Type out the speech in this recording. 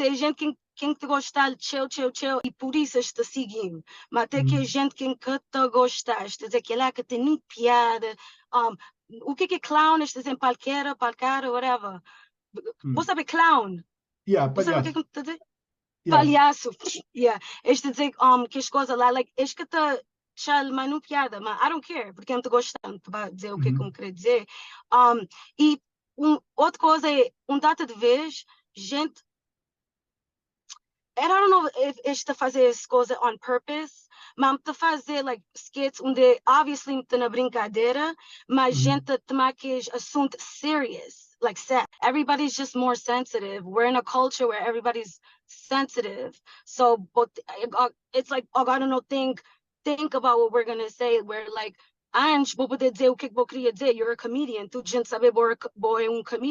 Ten gente ki ta gosta txeu, txeu, txeu, e por isso es ta sigi-m. Mas tem que gente que ka ta gosta, es ta dizer que lá que tem nem piada. O que é clown? Es ta dizer palqueira, palcara, whatever. Você sabe clown? Yeah, Você sabe o que é palhaço. que eu tô dizer? Yeah. Palhaço. Yeah. Este dizer que as coisas lá, like, este que tá mas não piada, mas I don't care, porque eu não tô gostando para dizer o que é que eu quero dizer. E outra coisa é, um data de vez, gente, and I don't know if este a fazer essa coisa on purpose, mas está a fazer, like, skits onde obviously está na brincadeira, mas gente a tomar aquele assunto serious, like sad. Everybody's just more sensitive. We're in a culture where everybody's sensitive. So, but it's like, agora não think about what we're gonna say. We're like, antes vou poder dizer o que que vou querer dizer. You're a comedian. Tu gente sabe, bo é um comedian.